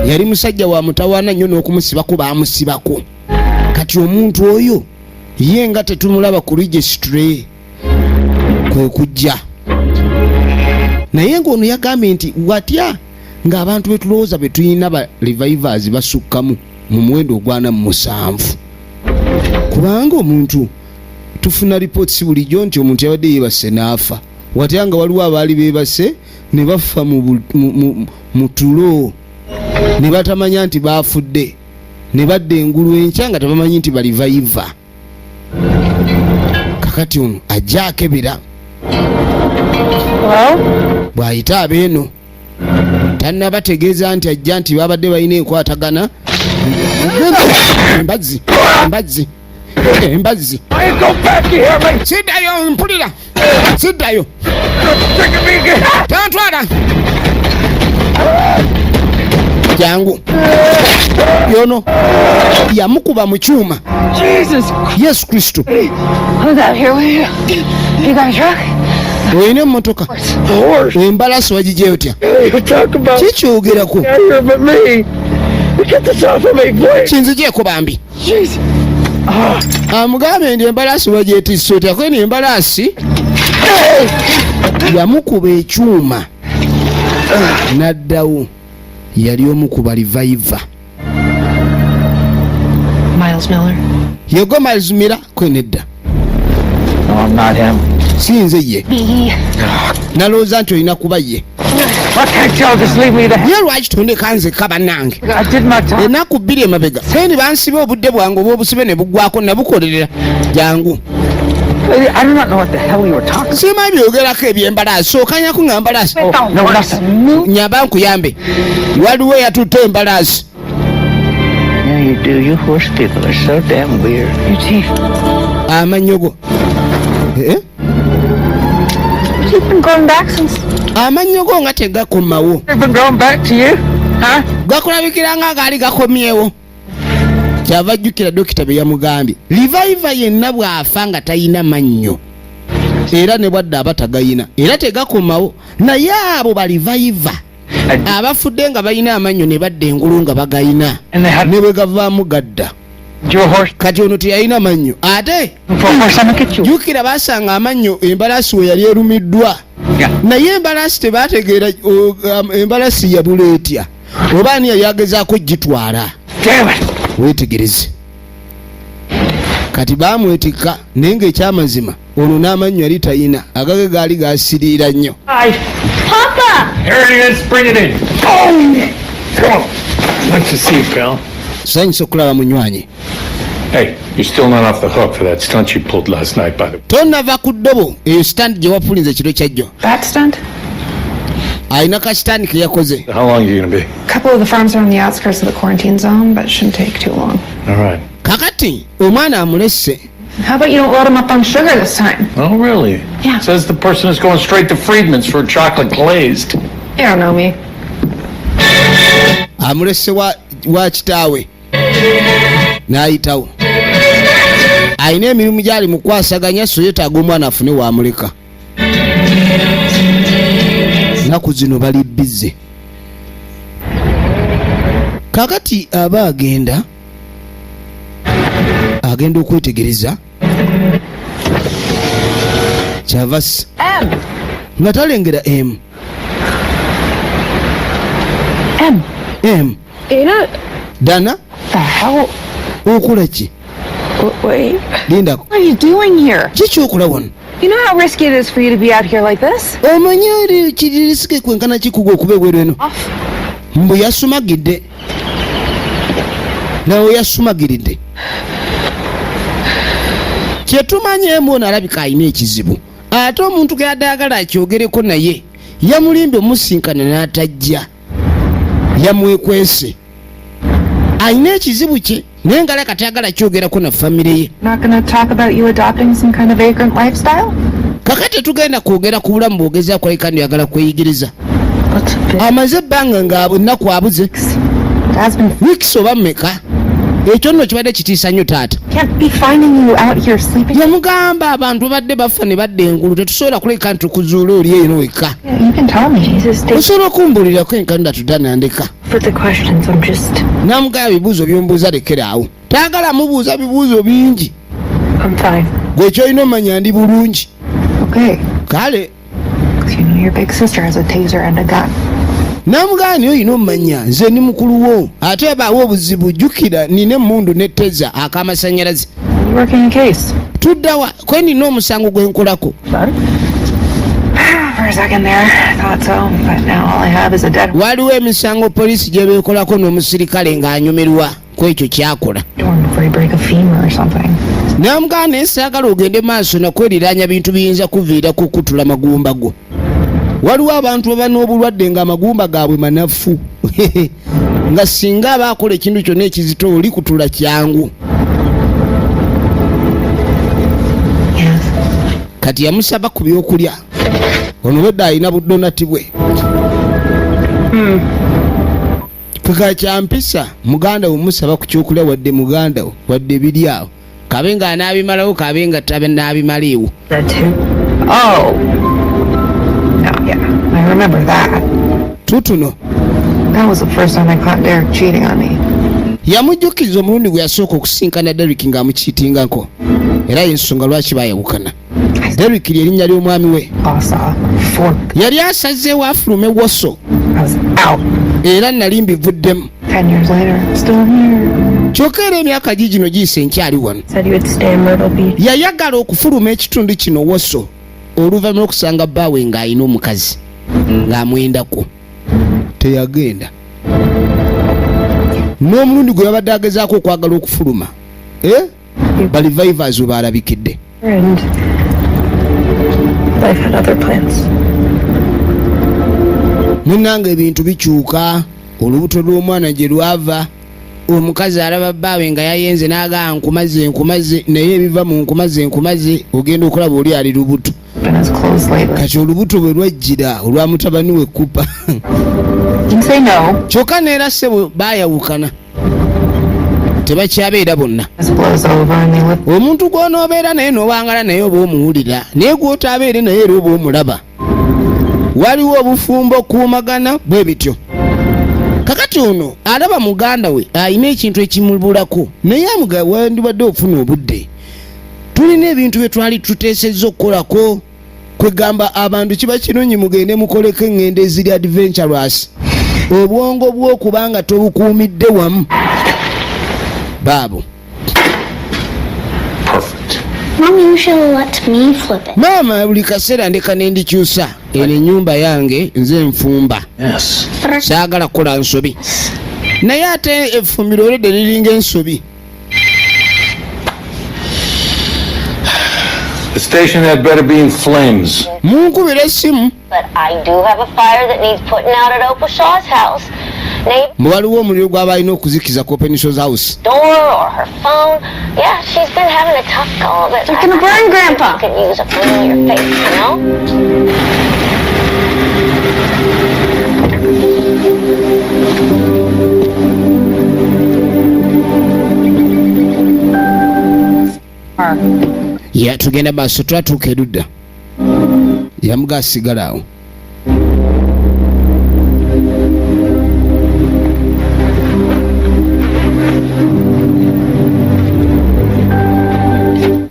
yali musajja wa mutawaana nnyo n'okumusibako baamusibako. Kati omuntu oyo ye nga tetumulaba ku registry, kwe kujja naye ng'ono yagambye nti watya ng'abantu betulowooza be tulina ba revivers basukkamu mu muwendo ogwa 47, kubanga omuntu tufuna reports bulijjo nti omuntu yabadde yeebase n'afa. Watya nga waliwo abaali beebase ne bafa mu tulo ne batamanya nti baafudde, ne badda engulu enkya nga tebamanyi nti ba revivor. Kakati ono ajja akebera. Hello? Bw'ayita abeeno tannabategeeza nti ajja nti babadde balina enkwatagana. Embazzi, embazzi, embazzi! Siddayo, mpulira, siddayo, tantwala. Jangu yono yamukuba mu kyuma. Yesu Kristo! Who's out here with you? You got a truck? Olina emmotoka? Embalasi wagigyeyo otya? Kikyogerako kinzigyeko bambi. Amugambe nti embalasi wagyetisse otya? Kweni embalasi yamukuba ekyuma n'addawo. Yali omu ku ba revivor. Miles Miller. Yego Miles Miller kwenedda. No, I'm not him. Sinze ye. Nalowooza nti olina kuba ye. Why can't y'all just leave me the Ye lwaki tondeka nzekka bannange? I did my time. Ennaku 2 emabega kweni bansiba, obudde bwange obw'obusibe ne buggwako, nabukolerera. Jangu. I do not know what the hell you were talking. Simanyi byogerako ebyembalaasi, okanyako nga mbalaasi. No, nothing. Nyamba nkuyambe, waliwo eyatutte embalaasi. Yeah, you do. You horse people are so damn weird. Your teeth. Amannyo go. Eh? You've been going back since. Amannyo go nga tegakomawo. They've been growing back to you? Huh? Gakulabikira nga gaali gakomyewo. Kyava ajjukira dokita bye yamugambye, reviver yenna bw'afa nga talina mannyo, era ne bwadda aba tagayina, era tegakomawo. Naye abo ba reviver abafudde nga balina amannyo ne badda engulu nga bagayina, ne bwe gavaamu gadda. Kati ono teyalina mannyo, ate jjukira basanga amannyo embalaasi we yali erumiddwa, naye embalaasi tebategeera embalaasi yabula etya oba ani yali agezaako gitwala. Weetegereze, kati baamwetikka, naye ng'ekyamazima ono n'amannyo yali tayina, agage gaali gasiriira nnyo. Papa! Here it is. Bring it in. Oh! Come on. Nice to see you, pal. Tusanyusa okulaba, munywanyi. Hey, you're still not off the hook for that stunt you pulled last night, by the way. Tonnava ku ddobo eyo stunt gye wapulinze ekiro kyajjo. That stunt? Alina ka stunt ke yakoze. How long are you gonna be? A couple of the farms are on the outskirts of the quarantine zone, but it shouldn't take too long. All right. Kakati omwana amulesse. How about you don't load him up on sugar this time? Oh, really? Yeah. Says the person who's going straight to Friedman's for chocolate glazed. You don't know me. Amulesse wa kitaawe n'ayitawo, alina emirimu gyali mu kwasaganya, so yeetaaga omwana afune wamuleka. Nnaku zino bali busy. Kakati aba agenda okwetegereza, kyava nga talengera M. M. M. Dana? Dana. The hell? Okola ki? Wait. Lindako. What are you doing here? Kikyokola wano? You know how risky it is for you to be out here like this? Omanyi eri kiri risk kwenkana kikuga okuba ebweru eno? Off. Mbu yasumagidde, nawe yasumagiridde. Kyetumanyi, emu ono alabika alina ekizibu, ate omuntu geyadde agala akyogereko naye yamulimbye omusinkana n'atajja, yamwekwese. Alina ekizibu kye, naye nga alabika tayagala kyogerako na famire ye. Not gonna talk about you adopting some kind of vagrant lifestyle? Kakati tetugenda kwogera ku bulamu bwogeza kulabika ndoyagala kweyigiriza. What's a bit? Amaze ebbanga nga ennaku abuze. Has been Weeks oba mmeka. Ekyo nno kibadde kitiisa nnyo, taata. Can't be finding you out here sleeping. Yamugamba abantu babadde bafa ne badda engulu, tetusobola kuleka nti tukuzuula oli eno wekka. You can tell me. Jesus, thank Osobola okumbulirako enkanda tudanandeka. for the questions. I'm just, Namugamba bibuuzo byombuuza lekeraawo, tayagala mubuuza bibuuzo bingi. I'm fine. Gwe kyolina omanya, ndi bulungi. Okay. Kale. 'Cause you know your big sister has a taser and a gun. Namugamba niye olina omumanya, nze ndi mukulu wo, ate abaawo obuzibu jjukira nina emundu ne taser ak'amasanyalaze. You working a case? Tuddawa kwe nina omusango gwenkolako. For a second there, I thought so, but now all I have is a dead Waliwo emisango poliisi gye beekolako n'omusirikale ng'anyumirwa ku ekyo kyakola. dorm before you break a femur or something. Namugamba naye saagala ogende maaso nakweriranya bintu biyinza kuviirako kutula magumba go. Waliwo abantu baba n'obulwadde ng'amagumba gaabwe manafu, nga singa aba akola ekintu kyonna ekizito oli kutula kyangu. Yes. Kati yamusaba ku byokulya. Ono wedde alina bu donut bwe keka kyampisa muganda we musaba ku kyokulya, wadde muganda we, wadde biri awo, kabe nga anaabimalawo, kabe nga naabimaliiwo. That too. Oh. No, yeah. I remember that. Tutuno. That was the first time I caught Derek cheating on me. Yamujjukiza omulundi gwe yasooka okusinkana Derek ng'amukiitingako, era yensonga lwaki baayawukana. Derek lyerinnya ly'omwami we. I saw fork. Yali asazeewo afulume Woso. I was out. Era nali mbivuddemu. 10 years later, still here. Kyokka era emyaka gigino giyise nkyali wano. Said you would stay in Myrtle Beach. Yayagala okufuluma ekitundu kino Woso oluvannyuma lw'okusanga bbaawe ng'alina omukazi ng'amwendako. Teyagenda n'omulundi gwe yabadde agezaako okwagala okufuluma, Eh? Ba revivers we baalabikidde. And life had other plans. Munnanga ebintu bikyuka. Olubuto lw'omwana gye lwava, omukazi alaba bbaawe nga yayenze n'agaa nkumaze nkumaze, naye ebiva mu nkumaze nkumaze ogenda okulaba oli ali lubuto. Been as close lately. Kati olubuto bwe lwajjira olwa mutabani we Kupa. You can say no. Kyokka neera ssebo baayawukana. Tebakyabeera bonna. Omuntu gw'onoobeera naye n'owangala naye oba omuwulira, naye gw'otaabeere naye era oba omulaba. Waliwo obufumbo okuumagana bwe bityo. Kakati ono alaba muganda we alina ekintu ekimubulako, naye amuga wandibadde ofuna obudde, tulina ebintu bye twali tuteesezza okukolako. Kwegamba abantu kiba kirungi mugende mukoleko eŋŋendo eziri adventurous, obwongo bw'okuba nga tobukuumidde wamu baabo. Maama buli kaseera ndeka nendikyusa eno ennyumba yange, nze nfumba, saagala kukola nsobi, naye ate effumbiro olwedde liringa ensobi. The station had better be in flames. Munkubira essimu. But I do have a fire that needs putting out at Opal Shaw's house. Mbu waliwo omuliro gw'aba alina okuzikiza ku Openshaw's house. Door or her phone. Yeah, she's been having a tough go of it. It's gonna burn, Grandpa. Could use a familiar face, you know? Ya tugenda maaso, twatuuka erudda, yamuga asigala awo.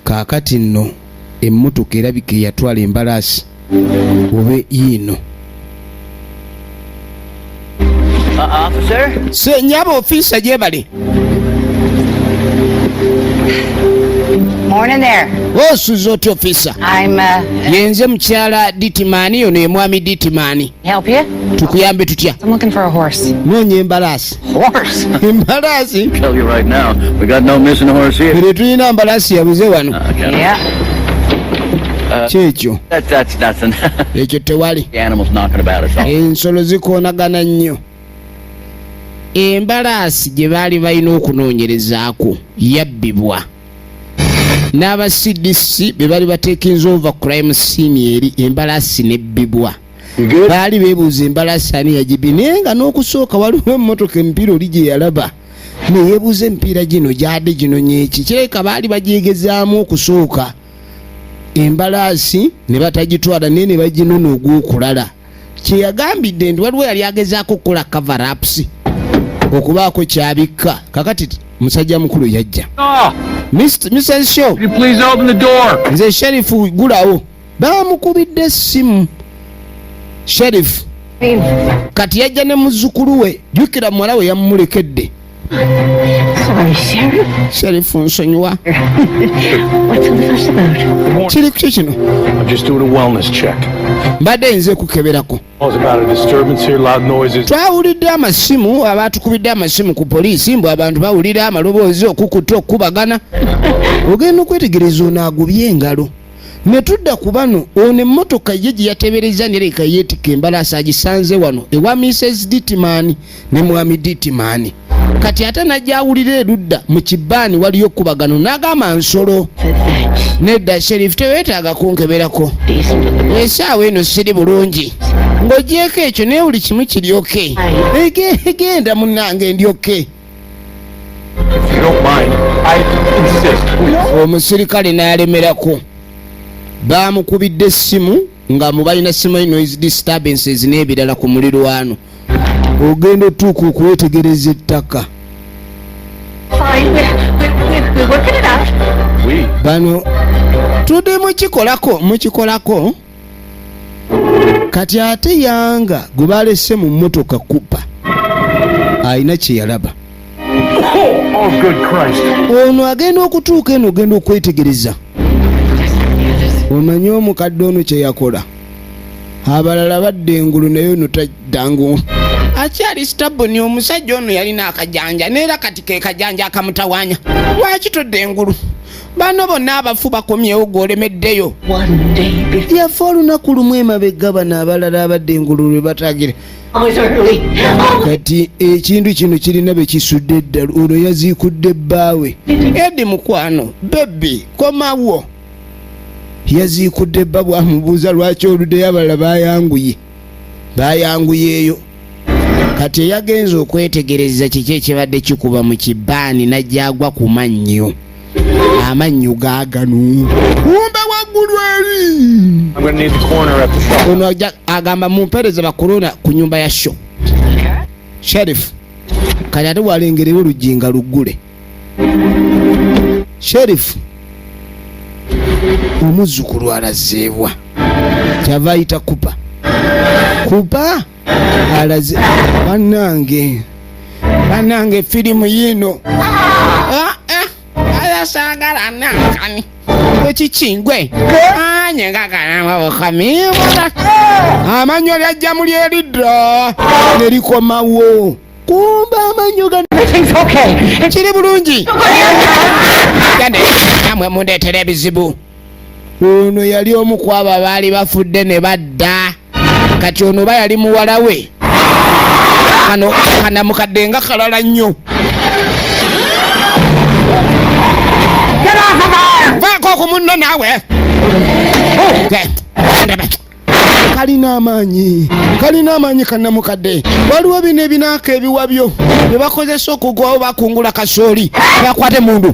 Kaakati nno emmotoka erabika eyatwala embalaasi obe yiino. Officer? Senyaba ofiisa gyebale. Morning there. Osuza otya ofiisa? I'm, Yenze mukyala Ditimani, ono ye mwami Ditimani. Help you? Tukuyambe tutya? I'm looking for a horse. Noonya embalaasi. Horse. Embalaasi? Tell you right now, we got no missing horse here. Ere tulina mbalaasi yabuze wano. Yeah. Kyekyo. That's nothing. Ekyo tewali. The animal's knocking about us all. Ensolo zikoonagana nnyo. Embalaasi gye baali balina okunoonyerezaako yabbibwa n'aba CDC be bali bateekinze over crime scene, eri embalaasi nebbibwa. Baali beebuuza embalaasi ani yagibbi, naye nga n'okusooka waliwo emmotoka emipiira oli gye yalaba neyeebuuza emipiira gino gyadde gino nyeeki. Kirabika baali bagyegezaamu okusooka embalaasi ne batagitwala, naye ne baginona ogw'okulala. Kyeyagambidde nti waliwo yali agezaako okukola cover-ups okubaako kyabikka. Kakati musajja mukulu yajja. Mrs. Shaw. You please open the door. Nze sheriff, gulawo. Baamukubidde essimu sheriff. Kati yajja ne muzzukulu we, jjukira muwala we yamumulekedde. Sorry, Sheriff. Sheriff, nsonyiwa. What's all the fuss about? Kiri kuki kino? I'm just doing a wellness check. Mbadde nze kukeberako. Calls about a disturbance here, loud noises. Twawulidde amasimu, abatukubidde amasimu ku poliisi mbu abantu bawulira amaloboozi okukutta, okukubagana. Ogenda okwetegereza ono agubye engalo, ne tudda ku bano. Ono emmotoka ye gye yatebereza nereka yeetikka embalaasi agisanze wano ewa Mrs Ditman ne mwami Ditman. Kati ate najja awulira erudda mu kibaani waliyo okukubagano, n'agamba nsolo. Nedda sheriff, teweetaaga kunkeberako, esaawa eno siri bulungi. Ng'ogyeko ekyo, naye buli kimu kiryoke. Genda munnange, ndyoke. If you don't mind, I insist. Please. Omusirikale n'alemerako. Baamukubidde essimu nga mu balina simanyi noise disturbances n'ebirala ku mulirwano. Ogenda otuuka okwetegereza ettaka. Fine. We're working it out. We. Bano tudde mukikolako, mukikolako. Kati ate yanga gwe balese mu mmotoka kupa alina kye yalaba. Oh, good Christ. Ono agenda okutuuka eno, ogenda okwetegereza, omanye omukadde ono kye yakola. Abalala badda engulu, naye ono tadda ngulu, akyali stubborn. Omusajja ono yalina akajanja, neera kati ke kajanja akamutawaanya. Lwaki todda engulu? Bano bonna abafu bakomyewo, gwolemeddeyo. One day before Yafa olunaku lumu emabega, bano abalala abadde engulu lwe batagira. I was early. Oh, Kati ekintu kino kirina be kisudde eddala. Ono yaziikudde bbaawe Edi. Mukwano baby, komawo. Yaziikudde bba. Bwamubuuza lwaki oluddeyo, abalala bayanguye, bayanguyeeyo. Kati eyagenze okwetegereza kiki ekibadde kikuba mu kibaani najja agwa ku mannyo. Amannyo gaagano. Kumbe waggulu eri. I'm gonna need the coroner at the shop. Ono agamba mumpeereze bakorona ku nyumba ya sho. Sheriff. Kati ate walengerewo oluggi nga luggule. Sheriff. Omuzzukulu alazeebwa. Kyava ayita Kupa. Kupa alaze bannange. Bannange firimu yiino. Ayasaagala nankani. Ekikingwe. Anye ngakalama bukamibula. Amannyo lyajja mu lyeridda ne likomawo. Kumbe amannyo gano. Everything's okay. Kiri bulungi. Gane namwe mundeetera ebizibu. Ono yali omu ku abo abaali bafudde ne badda. Kati ono oba yali muwala we. Kano kanamukadde nga kalala nnyo. Vaako ku munno naawe. Kalina amaanyi, kalina amaanyi kannamukadde. Waliwo bino ebinaaka ebiwabyo bye bakozesa okugwawo bakungula kasooli bakwate mundu.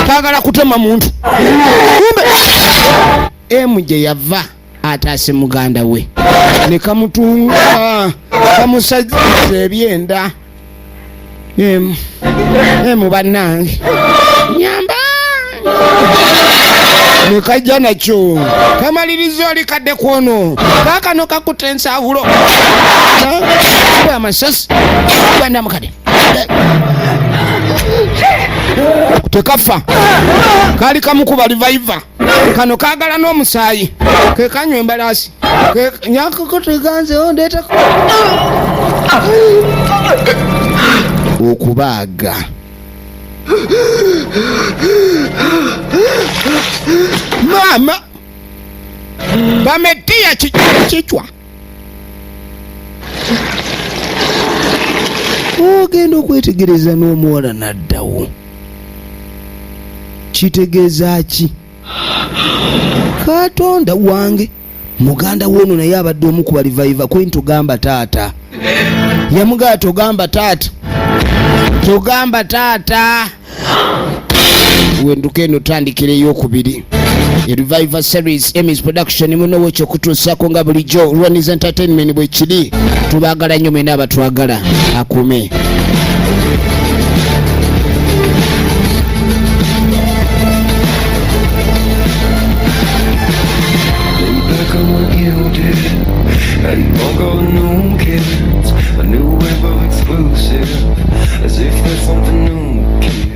Kaagala kutema muntu. Kumbe emu gye yava ataase muganda we ne kamutunga kamusazza ebyenda. Emu bannange nyamba ne kajja nakyo kamaliriza oli kadde kwono kaakano kakuta ensaawulo amasasi gandamukadde tekafa kaali kamukuba reviver kano kaagala n'omusaayi ke kanywa embalaasi nyakukutuganzewo ndeeta okubaaga. Maama bametiya kichwa ogenda okwetegereza n'omuwala n'addawo. Kitegeeza ki? Katonda wange muganda w'ono naye abadde omu ku balivayiva kwe ntogamba taata. Yamugamba togamba taata. Togamba taata. Wenduka eno tandikira ey'okubiri. Reviver Series Emmys Production muno wekyo okutuusaako nga bulijjo Ronnie's Entertainment bwe kiri. Tubaagala nnyo mwenna abatwagala. Akume. A new wave of exclusive, as if there's something new.